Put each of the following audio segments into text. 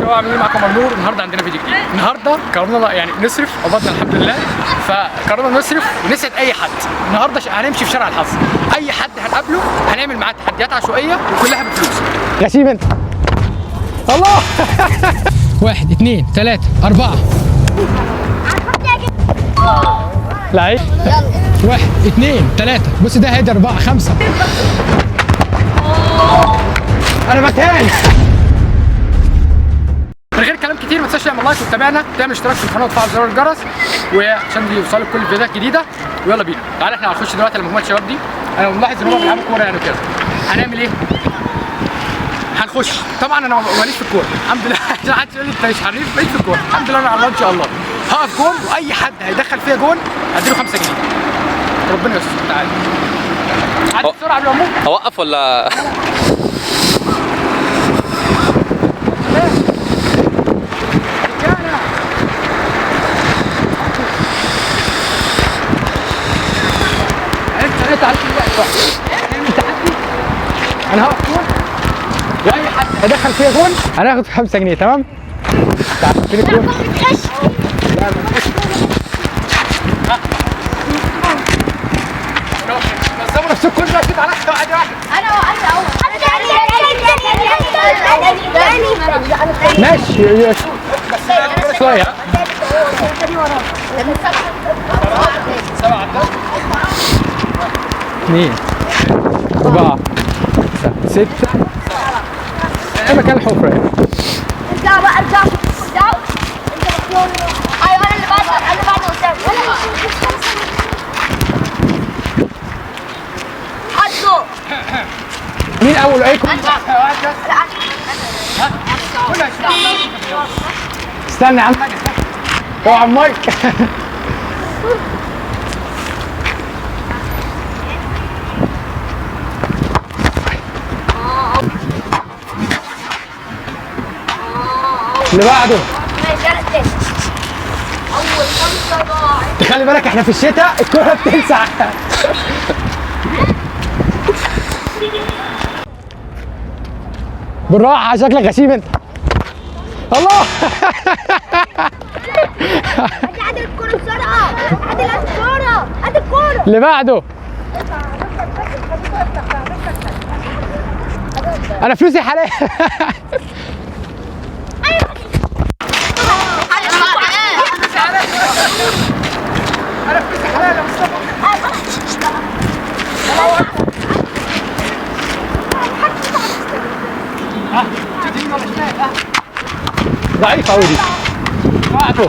شباب، عاملين ايه؟ معاكم نور. النهارده عندنا فيديو جديد. النهارده قررنا يعني نصرف، قبضنا الحمد لله، فقررنا نصرف ونسعد اي حد. النهارده هنمشي في شارع الحظ، اي حد هنقابله هنعمل معاه تحديات عشوائية وكلها بفلوس. غشيم انت. الله. 1 2 3 4. لعيب. 1 2 3. بص ده هادي. 4 5. انا بتهان. من غير كلام كتير، ما تنساش تعمل like وتتابعنا، تعمل اشتراك في القناة وتفعل زرار الجرس وعشان يوصلك كل الفيديوهات الجديدة. ويلا بينا، تعالى احنا هنخش دلوقتي على مجموعة الشباب دي. انا ملاحظ ان هم بيلعبوا كورة يعني كده. هنعمل ايه؟ هنخش. طبعا انا ماليش في الكورة الحمد لله، عشان حدش يقول لي انت مش حريف. ماليش في الكورة الحمد لله، انا على الله ان شاء الله. هقف جون واي حد هيدخل فيها جون هديله 5 جنيه. ربنا يستر. تعالى عدي بسرعة قبل ما اموت. اوقف ولا؟ انا هقف جون واي حد هيدخل فيها جون هناخد 5 جنيه. تمام؟ تعال فين الجون؟ لا ما تخش. نظموا نفسكم كل واحد على واحد واحد. انا اول. ماشي شوية. 7 2 4 6 7. مكان الحفرة يعني. ارجعوا بقى، ارجعوا ارجعوا. ايوه انا اللي بعد، انا بعد قدام. حطوا. مين اول؟ ايكم؟ استنى يا عم، اوعى المايك. اللي بعده. ماشي انا التاني. اول 5 ضاعت. تخلي بالك احنا في الشتاء الكورة بتلسع. بالراحة، شكلك غشيم انت. الله. عدل الكورة بسرعة، عدل الكورة، عدل الكورة. اللي بعده. انا فلوسي حلال. انا فلوسي حلال يا مصطفى. ها تيجي ولا شمال؟ ها ضعيفة قوي دي. بعده.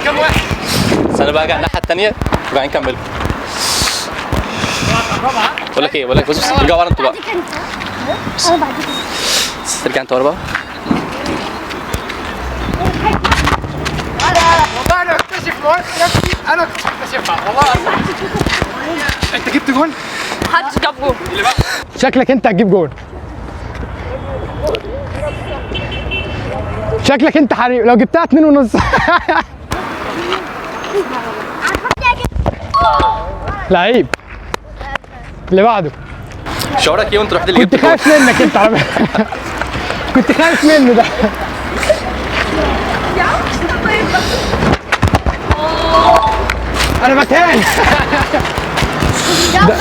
كام واحد؟ استنى بقى ارجع الناحية الثانية وبعدين نكمل. بقول لك ايه، بقول لك بص، ارجعوا ورا انتوا بقى. انا بعديك. ارجع انت ورا بقى. والله انا بكتشف مواهب نفسي، انا كنت بكتشفها والله. انت جبت جون؟ محدش جاب جون. شكلك انت هتجيب جون. شكلك انت حريف، لو جبتها 2.5. لعيب. اللي بعده. شعورك ايه وانت رحت اللي كنت جبت جون؟ خايف منك انت على فكرة. كنت خايف منه ده. انا بتهان. خلاص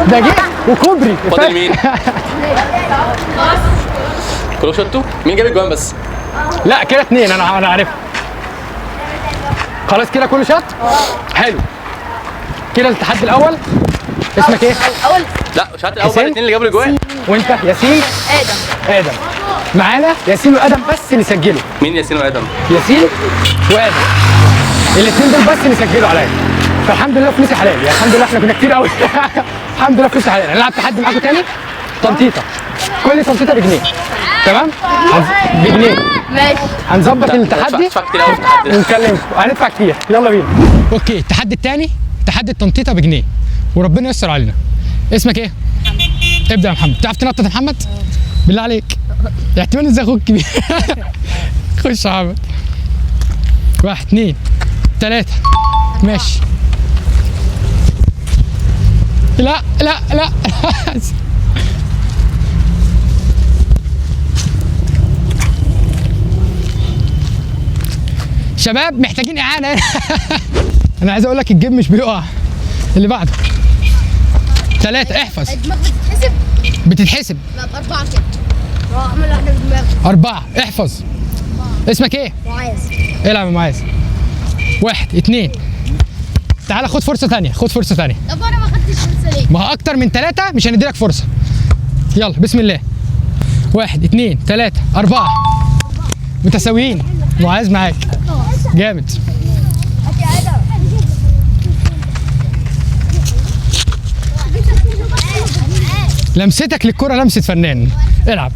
ده جه وكوبري. فاضل مين؟ كلكم شطوا؟ مين جاب الجوان بس؟ لا كده 2. انا عارفها. خلاص كده كله شط؟ حلو. كده التحدي الاول. اسمك ايه؟ اول. لا شاط الاول، الاثنين اللي جابوا الجوان. وانت ياسين؟ ادم. ادم. معانا ياسين وادم بس اللي سجلوا. مين ياسين وادم؟ ياسين وادم. الاثنين دول بس اللي سجلوا عليا. فالحمد لله فلوسي حلال يعني، الحمد لله احنا كنا كتير قوي. الحمد لله فلوسي حلال. هنلعب تحدي معاكم تاني، تنطيطه. كل تنطيطه بجنيه. تمام؟ بجنيه. ماشي. هنظبط التحدي. هندفع كتير قوي في التحدي ده. ونكلمكم. هندفع كتير. يلا بينا. okay، التحدي الثاني تحدي التنطيطه بجنيه، وربنا يستر علينا. اسمك ايه؟ ابدا يا محمد. تعرف تنطط يا محمد؟ بالله عليك. احتمال ازاي اخوك كبير. خش يا محمد. 1 2 3. ماشي. لا لا لا. شباب محتاجين اعانه. انا عايز اقول لك ال game مش بيقع. اللي بعده 3. احفظ. الدماغ بتتحسب؟ بتتحسب. لا 4 كده. اعمل واحدة بدماغي. 4. احفظ. اسمك ايه؟ معاذ. العب يا معاذ. 1 2. تعالى خد فرصة ثانية، خد فرصة ثانية. طب انا ما خدتش فرصة ليه؟ ما هو اكتر من 3 مش هندي لك فرصة. يلا بسم الله. 1 2 3 4. متساويين. معاذ معاك. جامد. لمستك للكرة لمسة فنان. العب.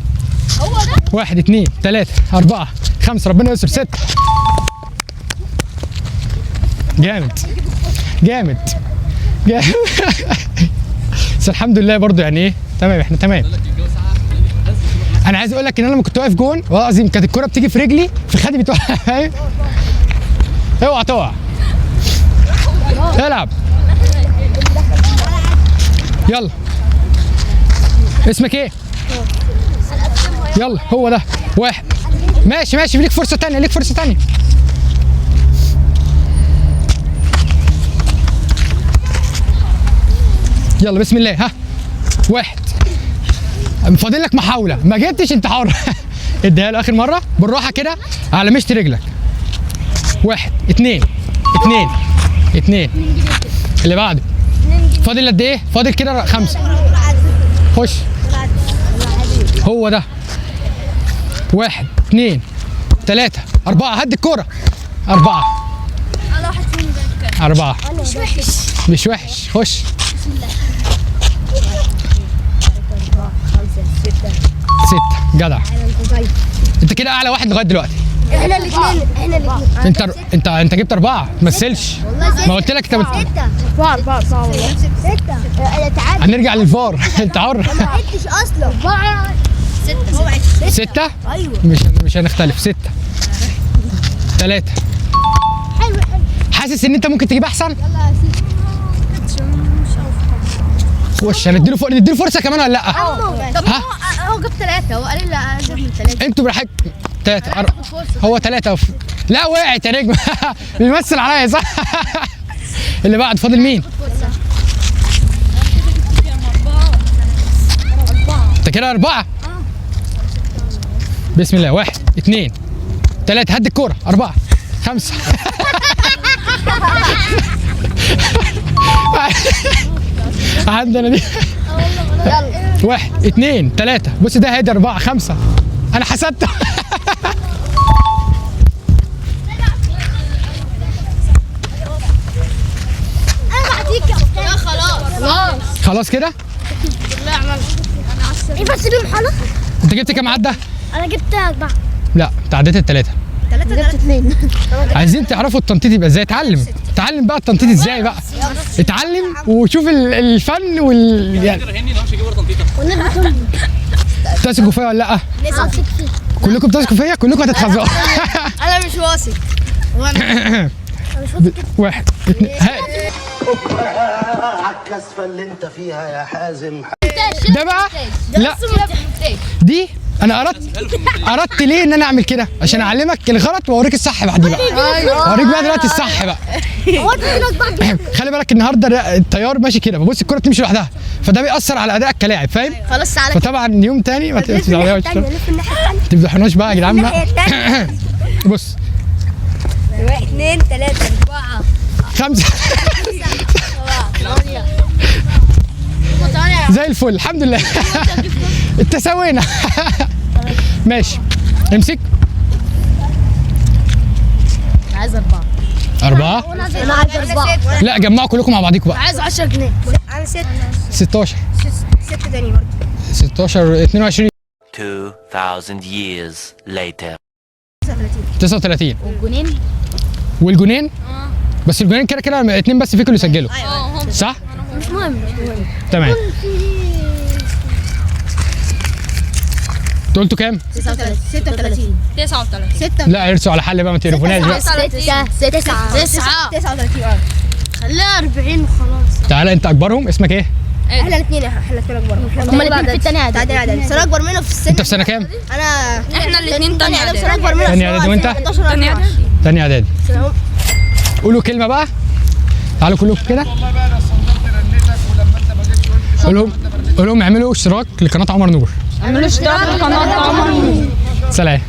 1 2 3 4 5. ربنا يستر. 6. جامد جامد جامد. بس الحمد لله برضو يعني ايه، تمام احنا تمام. انا عايز اقول لك ان انا لما كنت واقف جون والله العظيم كانت الكرة بتيجي في رجلي في خدي بتوقع. اوعى تقع. العب. يلا. اسمك ايه؟ يلا هو ده. 1. ماشي ماشي، ليك فرصة تانية، ليك فرصة تانية. يلا بسم الله. ها 1. فاضل لك محاولة، ما جبتش انت حر. اديها له آخر مرة بالراحة كده على مشط رجلك. 1 2 2 2. اللي بعده. فاضل قد ايه؟ فاضل كده 5. خش. هو ده. 1 2 3 4. هد الكورة. 4. 4. مش وحش. مش وحش. خش. 6. جدع. انت كده اعلى واحد لغاية دلوقتي. احنا الاثنين، احنا الاثنين. انت انت جبت 4. ما تمثلش. ما قلت لك انت 6. 4 4 6. تعال هنرجع للفار. انت حر. ما عدتش اصلا. 4 6 6. ايوه مش هنختلف. 6 3. حلو حلو. حاسس ان انت ممكن تجيب احسن؟ يلا يا سيدي. خش. هنديله نديله فرصة كمان ولا لا؟ طب هو جاب 3، هو قال لي لا جاب من 3. انتوا براحتكم. 3 4. هو 3. لا وقعت يا نجم. بيمثل عليا صح؟ اللي بعد فاضل مين؟ انت كده 4. بسم الله. 1 2 3. هد الكورة. 4 5. عندنا دي. 1 2 3. بص ده هادي. 4 5. انا حسبته. انا بعديك. لا خلاص خلاص كده؟ ايه بس لهم حلقة؟ انت جبت كام عدة؟ انا جبت 4. لا انت عديت ال3. 3 جبت 2. عايزين تعرفوا التنطيط يبقى ازاي. اتعلم، اتعلم بقى التنطيط ازاي بقى. اتعلم وشوف الفن وال يعني. تثقوا فيا ولا لا؟ واثق فيك. كلكم بتثقوا فيا؟ كلكم هتتخزقوا. انا مش واثق. 1 2. هات على الكسفه اللي انت فيها يا حازم. ده بقى لا دي انا اردت ليه ان انا اعمل كده؟ عشان اعلمك الغلط واوريك الصح بعديه بقى. اوريك بقى دلوقتي الصح بقى. خلي بالك النهارده التيار ماشي كده، ببص الكرة بتمشي لوحدها، فده بيأثر على ادائك كلاعب، فاهم؟ خلاص تعالى. فطبعا يوم تاني ما تفضحوناش بقى يا جدعان بقى. بص 1 2 3 4 5 8 زي الفل الحمد لله. اتساوينا. ماشي امسك. عايز 4. 4؟ انا عايز 4. لا جمعوا كلكم مع بعضيكم بقى. عايز 10 جنيه. انا 6. 16. 6 تاني برضه. 16 22. 2000 years later. 39. والجونين؟ والجونين؟ بس الجونين كده كده 2 بس فيكم اللي يسجلوا. صح؟ مش مهم مش مهم. تمام. انتوا قلتوا كام؟ 36. 39. 6. لا ارسوا على حل بقى، ما تقرفوناش بقى. 6 9 9 39. خليها 40 وخلاص. تعالى انت اكبرهم، اسمك ايه؟ احنا الاثنين، احنا الاثنين اكبر. هما الاثنين في الثانية اعدادي. اعدادي، بس انا اكبر منه في السن. انت في سنة كام؟ انا احنا الاثنين تانية اعدادي، بس اعدادي. انا اكبر منه. تانية اعدادي، وانت؟ تانية اعدادي. تانية اعدادي. قولوا كلمة بقى، تعالوا كلكم كده قول لهم اعملوا اشتراك لقناه عمر نور. اعملوا اشتراك لقناة عمر نور. سلام.